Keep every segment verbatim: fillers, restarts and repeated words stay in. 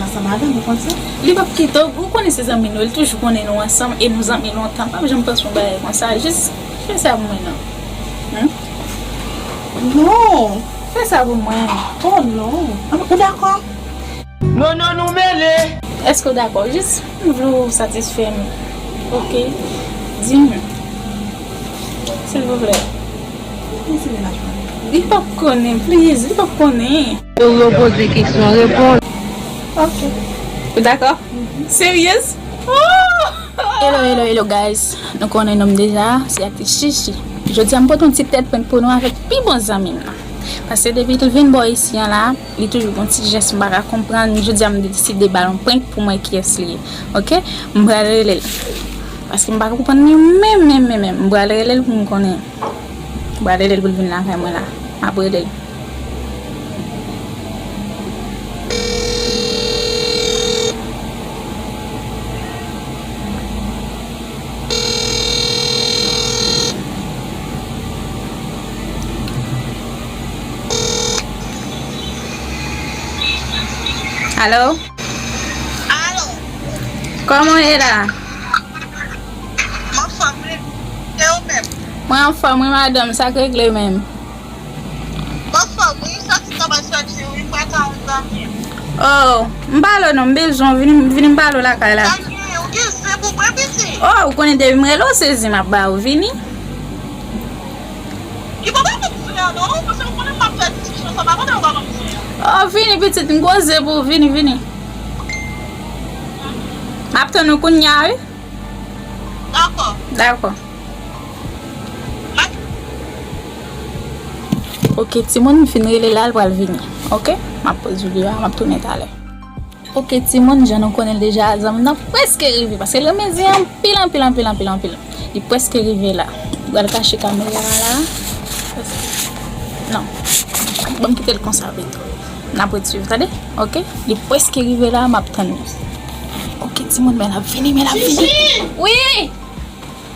Ansanm avè m, ou konn sa? Li p ap kite w, ou konnen se zanmi nou, li toujou konnen nou ansanm e nou zanmi lontan. Pa janm panse yon bagay konsa, jis fè sa pou mwen non. Hmm? Non. Fè sa pou mwen. Oh non. Ou dakò? Non, non, nou mele. Èske w dakò? Jis m vle w satisfè m. Ok? Di m. Silvouplè. Li p ap konnen, please, li p ap konnen. Yo, yo poze kesyon, reponn. Ok. Ou dakò? Serye? Oh! Hello, hello, hello, guys. Nou konnen non m deja, se aktris Chichi. Jodi a, m pote yon ti tèt prank pou nou avèk pi bon zanmi m nan. Paske depi l vin bò isi an la, li toujou gon ti jès m pa ka konprann. Jodi a, m deside ba l yon prank pou m wè kiyès li ye. Ok? M pral rele l. Paske m pa ka konprann li menm, menm, menm, menm. M pral rele l pou m konnen. M pral rele l pou l vin lakay mwen la. M ap rele l. Alo? Alo? Kòman w ye la? M anfòm, wi. E ou menm? Mwen anfòm, wi, madanm. Sa k regle menm? M anfòm, wi. Sòti travay sòti, wi. M pral ka yon zanmi m. Oh, m pale w non, m bezwen w. Vini, vini m pale w lakay la. Sa gen, ou gen zen pou mwen, pitit? Oh, ou konnen depi m rele w, se zen m ap ba ou. Vini. Li pa ba m zen an non, paske ou konnen m ap fè diskisyon sa, pa konnen ou ba m zen an. Oh, vini pitit, m gon zen pou ou, vini, vini. M ap tann ou kounye a, wi. Dakò. Dakò. Ok, timoun, m fin rele l la, l pral vini. Ok? M ap poze li a, m ap tounen talè. Ok, timoun, jan nou konnen l deja, zanmi m nan prèske rive, paske l renmen zen anpil, anpil, anpil, anpil, anpil. Li prèske rive la. M pral kache kamera a la. Non. Ban m kite l konsa pito. N ap ret swiv, tande? Ok? Li prèske rive la, m ap tann li. Ok, timoun, men l ap vini, men l ap vini. Chichi! Wi!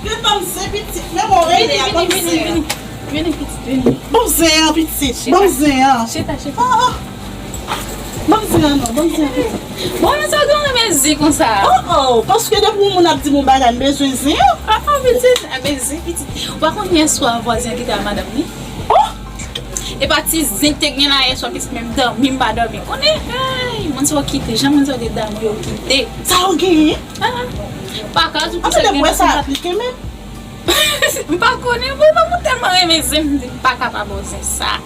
Vin ban m zen pitit, men mwen rele a, ban m zen an. Vini, vini, vini, vini, pitit, vini. Ban m zen an, pitit, ban m zen an. Chita, chita. Ah, ah. Ban m zen an non, ban m zen an, pitit. Bon, men sa w gen renmen zen konsa? Oh, oh, paske depi yon moun ap di m yon bagay, m bezwen zen an. Ah, ah, pitit, ah, men zen, pitit. Ou pa konn yè swa vwazen an kite ak madanm li? Oh! Epa ti zen k te gen la yè swa, pitit, menm dòmi m pa dòmi. Konnen, hey, moun sa yo kite, jan moun sa yo te damou yo kite. Sa yo genyen? Ah, pa ka di pou sa gen. Anben, sa aplike menm. M pa konnen, wi, mwen tèlman renmen zen, m di m pa ka pa ba w zen sa.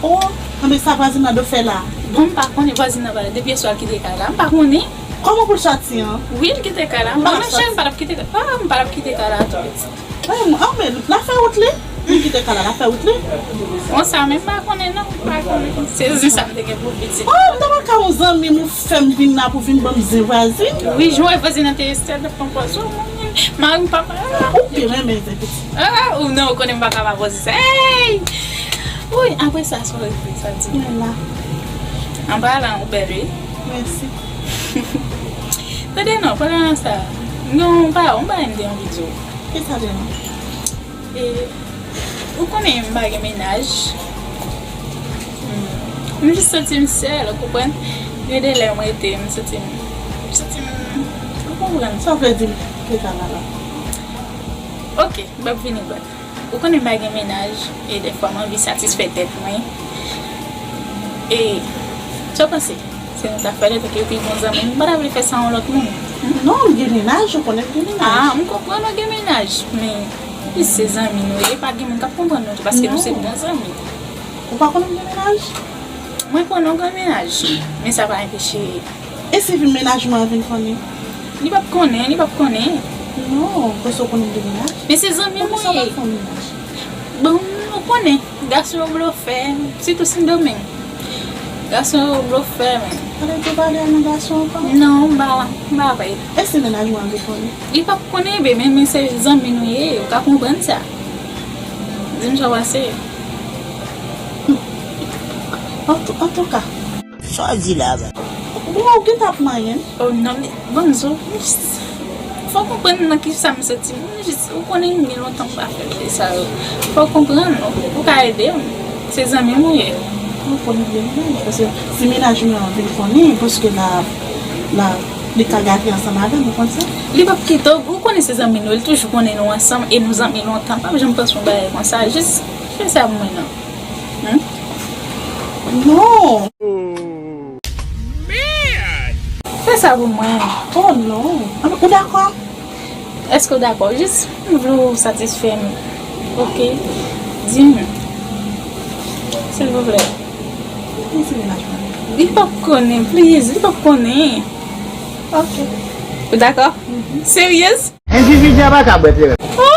Oh, anben sa vwazin nan dwe fè la? Bon, m pa konnen vwazin nan pa la, depi yè swa l kite kay la, m pa konnen. Kòman pou l sòti an? Wi, l kite kay la. Mwen menm chè m pa t ap kite kay la. Ah, m pa t ap kite kay la tou pitit. Anben, l ap fè wout li. Li kite kay la, l ap fè wout li. Bon, sa menm m pa konnen non, m pa konnen. Se zen sa m te gen pou pitit. Oh, m ta pral ka yon zanmi m, ou fè m vin la pou vin ban m zen vwazin. Wi, jan w wè vwazin nan te Estè, t ap pran pòz ou, mari m pa mal la. Ou pi renmen zen pitit. Ah, ou non, ou konnen m pa ka pa pòz sa. Hey! Wi, apre sa, sa w regle, sa di. Men la. An palan, ou bèl, wi. Mèsi. Tande non, pandan sa, non, pa, yon bagay m te anvi di w. Kisa deja? E, ou konnen m pa gen mennaj. Hmm. M jis santi m sèl, ou konprann? Gen de lè m rete, m santi m, m santi m, ou konprann? Sa vle di m kite kay la la? Ok, m ap vini bak. Ou konnen m pa gen mennaj, e dèfwa m anvi satisfè tèt mwen. E, sa w panse? Si nou ta fè l antanke pi bon zanmi m, m pa ta vle fè sa yon lòt moun. Hmm? Non, m gen mennaj, ou konnen m gen mennaj. Ah, m konprann ou gen mennaj, men pi se zanmi nou ye, pa gen moun k ap konprann nou tou, paske nou se bon zanmi. Ou pa konnen m gen mennaj? Mwen konnen w gen mennaj, men sa pa enpeche. E si vin mennaj mwen an vin konnen? Li p ap konnen, li p ap konnen. Non, paske w konnen m gen mennaj. Men se zanmi m ou ye. Poukisa w pa fè yon mennaj? Bon, ou konnen, gason yo blofè, sitou Sendomeng. Gason yo blofè, men. Pale tou pale a nan gason ankò? Non, m pa, m pa vle. E si mennaj mwen an vin konnen? Li p ap konnen, bebe, men, men se zanmi nou ye, ou ka konprann sa. Di m sa w panse. An tou, antouka. Sa w di la, ba? Bon, ou gentan ap manyen. Oh, non, men, bon, zo, fò w konprann nan ki sa m santi m. Jis, ou konnen m gen lontan m pa fè bagay sa yo. Fò w konprann, ou, ou ka ede m. Se zanmi m ou ye. Ou konn li menm, paske si mennaj mwen an vin konnen, paske la, la, li ka gate ansanm avè m, ou konn sa? Li p ap kite w, ou konnen se zanmi nou, li toujou konnen nou ansanm, e nou zanmi lontan, pa janm panse yon bagay konsa, jis fè sa pou mwen non. Hmm? Non! Fè sa pou mwen. Oh non! Ou dakò? Èske w dakò? Jis m vle w satisfè m. Ok? Di m. Silvouplè. Li p ap konnen, please. Li p ap konnen. Ok. Ou dakò? Serye? Endividi a pa ka bwè kleren.